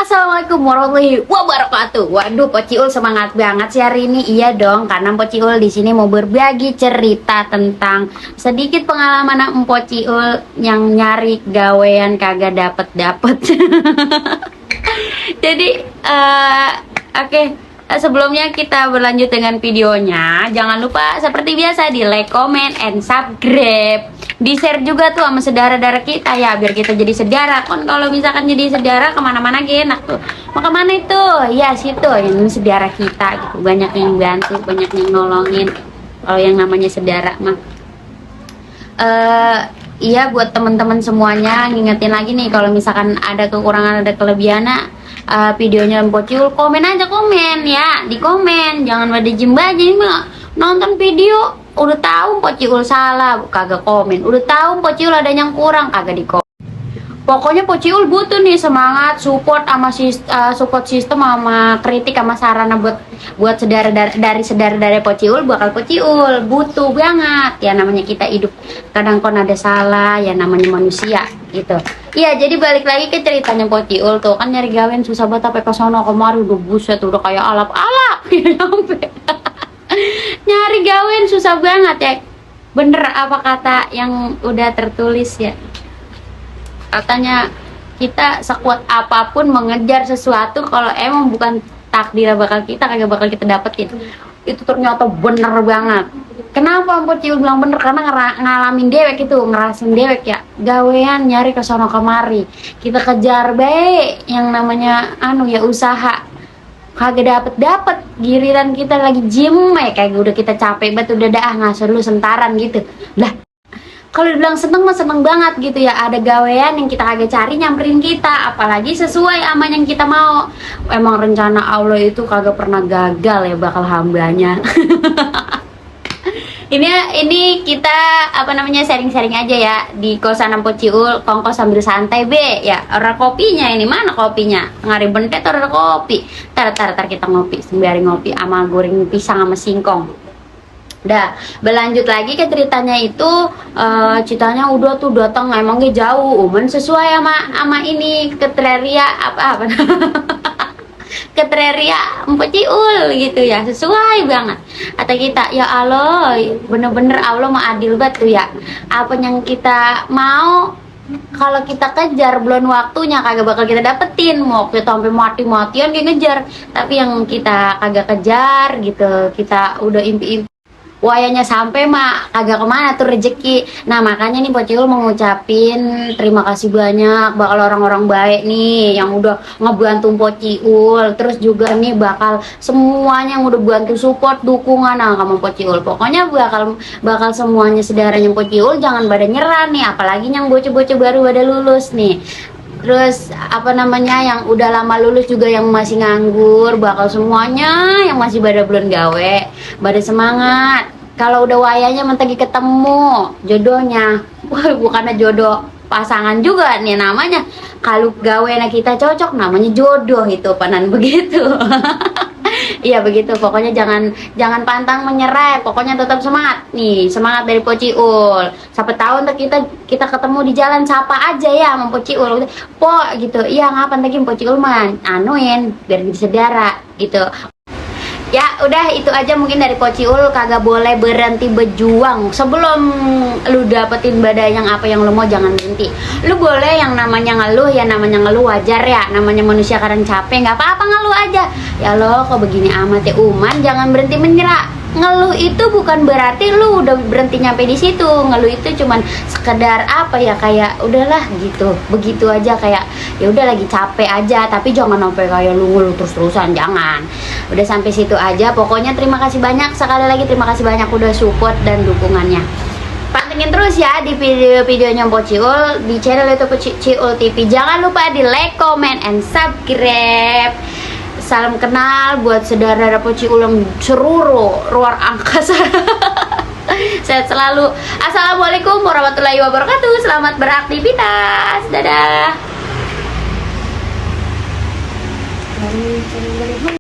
Assalamualaikum warahmatullahi wabarakatuh. Waduh, Pociul semangat banget sih hari ini. Iya dong, karena Pociul di sini mau berbagi cerita tentang sedikit pengalaman Pociul yang nyari gawean kagak dapet. Jadi, oke. Sebelumnya kita berlanjut dengan videonya. Jangan lupa seperti biasa di like, comment, and subscribe. Di share juga tuh sama saudara-saudara kita ya, biar kita jadi saudara. Kan kalau misalkan jadi saudara kemana-mana enak tuh. Mau kemana itu? Ya situ yang saudara kita gitu. Banyak yang bantu, banyak yang nolongin. Kalau yang namanya saudara mah. Iya, buat teman-teman semuanya ngingetin lagi nih, kalau misalkan ada kekurangan ada kelebihan, videonya Pociul komen aja, komen ya, di komen, jangan pada jem aja ini mah. Nonton video udah tahu Pociul salah kagak komen, udah tahu Pociul ada yang kurang kagak di komen. Pokoknya Pociul butuh nih semangat, support sama support sistem sama kritik sama sarana buat saudara-dari Pociul, bakal Pociul butuh banget ya, namanya kita hidup kadang kan ada salah ya, namanya manusia gitu. Iya, jadi balik lagi ke ceritanya Pociul tuh kan nyari gawean susah banget, sampai ke sono kemari udah buset udah kayak alap-alap nyampe. Nyari gawean susah banget ya. Bener apa kata yang udah tertulis ya? Katanya kita sekuat apapun mengejar sesuatu, kalau emang bukan takdir bakal kita kagak bakal kita dapetin. Itu ternyata bener banget. Kenapa Pociul bilang bener? Karena ngalamin dewek itu, ngerasin dewek ya. Gawean nyari ke sono kemari. Kita kejar baik yang namanya ya usaha. Kagak dapet giliran kita lagi gym kayak udah kita capek banget, udah dah ngasih lu sentaran gitu. Lah, kalau dibilang seneng mah seneng banget gitu ya, ada gawean yang kita kagak cari nyamperin kita, apalagi sesuai sama yang kita mau. Emang rencana Allah itu kagak pernah gagal ya, bakal hambanya. ini kita sharing-sharing aja ya di kosan Pociul, kongkos sambil santai be ya. Orang kopinya ini mana kopinya? Ngari bentet ada kopi. Tar kita ngopi, sembari ngopi sama goreng pisang sama singkong. Dah, berlanjut lagi ke ceritanya itu, ceritanya udah tuh datang emangnya jauh, sesuai sama ini kriteria apa kriteria Pociul gitu ya, sesuai banget. Kata kita, ya Allah, bener-bener Allah mah adil banget tuh ya. Apa yang kita mau kalau kita kejar belum waktunya kagak bakal kita dapetin. Mau kita sampai mati-matian kayak ngejar, tapi yang kita kagak kejar gitu, kita udah impi-impi wayanya sampai mah kagak kemana tuh rezeki. Nah makanya nih Pociul mengucapin terima kasih banyak bakal orang-orang baik nih yang udah ngebantu Pociul, terus juga nih bakal semuanya yang udah bantu support dukungan sama Pociul. Pokoknya bakal semuanya saudaranya Pociul jangan pada nyerah nih, apalagi yang bocah-bocah baru pada lulus nih. Terus yang udah lama lulus juga, yang masih nganggur, bakal semuanya yang masih pada belum gawe pada semangat. Kalau udah wayanya mentegi ketemu jodohnya, bukannya jodoh pasangan juga nih namanya. Kalau gawe kita cocok namanya jodoh, itu panan begitu. Iya begitu, pokoknya jangan pantang menyerah, pokoknya tetap semangat nih, semangat dari Pociul. Siapa tahu ntar kita ketemu di jalan, sapa aja ya sama Pociul, po gitu. Iya ngapain lagi Pociul man anuin biar jadi saudara gitu. Ya udah itu aja mungkin dari Pociul, kagak boleh berhenti berjuang. Sebelum lu dapetin badai yang apa yang lu mau, jangan berhenti. Lu boleh yang namanya ngeluh, ya namanya ngeluh wajar ya, namanya manusia kadang capek, nggak apa-apa ngeluh aja. Ya lo kok begini amat ya Uman, jangan berhenti menyerah. Ngeluh itu bukan berarti lu udah berhenti nyampe di situ. Ngeluh itu cuman sekedar kayak udahlah gitu, begitu aja, kayak ya udah lagi capek aja, tapi jangan sampai kayak lu ngeluh terus-terusan, jangan. Udah sampai situ aja. Pokoknya terima kasih banyak, sekali lagi terima kasih banyak udah support dan dukungannya. Pantengin terus ya di video-videonya Pociul di channel YouTube Pociul TV. Jangan lupa di like, comment, and subscribe. Salam kenal buat saudara Pociul yang seluruh luar angkasa. Sehat selalu. Assalamualaikum warahmatullahi wabarakatuh. Selamat beraktivitas. Dadah.